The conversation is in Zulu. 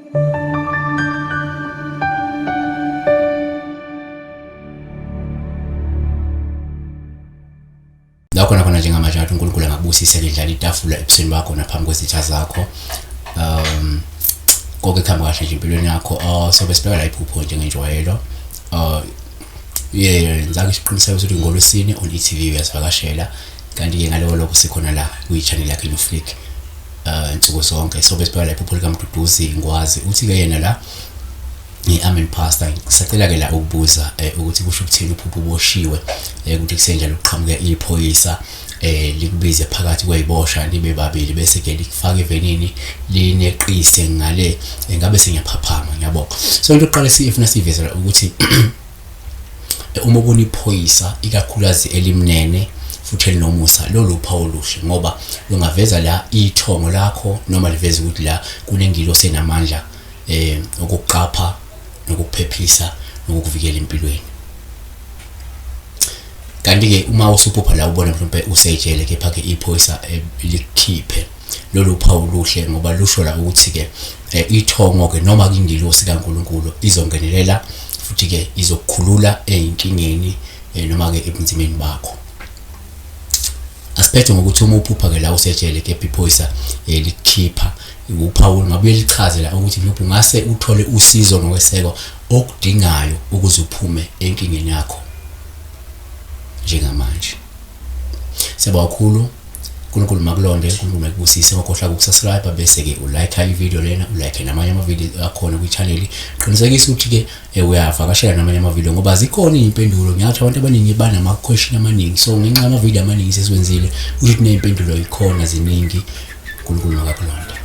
La khona khona njengamanje ngathi uNkulunkulu angakubusisa ke, dlala itafula ebusweni bakho naphambi kwezitha zakho. Konke kuhamba kahle nje empilweni yakho. So besibheka la iphupho njengenjwayelo. Yeah, ngizake isiqiniseko ukuthi ngolwesine on e.tv uyasivakashela, kanti-ke ngaleyo lokho sikhona la kwi-channel yakhe Newflick nsuku zonke. So besibheka la iphupho likaMduduzi Ngwazi, uthi-ke yena la, "Amen, Pastor, ngisacela ke la ukubuza ukuthi kusho ukuthini uphupho uboshiwe, ukuthi kusenjalo kuqhamuke iphoyisa, likubize phakathi kweyibosha libe babili, bese ke likufaka evenini lineqise ngale, ngabe sengiyaphaphama? Ngiyabonga." So into yokuqala esifuna siyivezela ukuthi uma ubona iphoyisa, ikakhulukazi elimnene futhi elinomusa, lolu phawu oluhle, ngoba lungaveza la ithongo lakho noma liveze ukuthi la kunengilosi enamandla ukuqapha nokuphephisa nokukuvikela empilweni. Kanti-ke uma usuphupha la ubona mhlawumbe usejele, kepha-ke iphoyisa likukhiphe, lolu phawu luhle, ngoba lusho la ukuthi-ke ithongo-ke noma ingilosi kaNkulunkulu izongenelela futhi-ke izokukhulula ey'nkingeni noma-ke ebunzimeni bakho. Asiphethe ngokuthi uma uphupha-ke la usejele, kepha iphoyisa likukhipha, uphawu ngabuye lichaze la ukuthi mhlawumbe ungase uthole usizo nokwesekwa okudingayo ukuze uphume enkingeni yakho njengamanje. Siyabonga kakhulu. uNkulunkulu makulonde, uNkulunkulu makubusise. Ungakhohlwa ukusubscribe, bese-ke ulike ivideo lena, ulike namanye amavidiyo akhona kwi-channel. Qinisekisa ukuthi-ke uyavakashela namanye amavidiyo, ngoba zikhona iy'mpendulo. Ngiyathi abantu abaningi banama-question amaningi, so ngenxa yamavidiyo amaningi sesiwenzile, kusho ukuthi ney'mpendulo yikhona ziningi. uNkulunkulu makakulonde.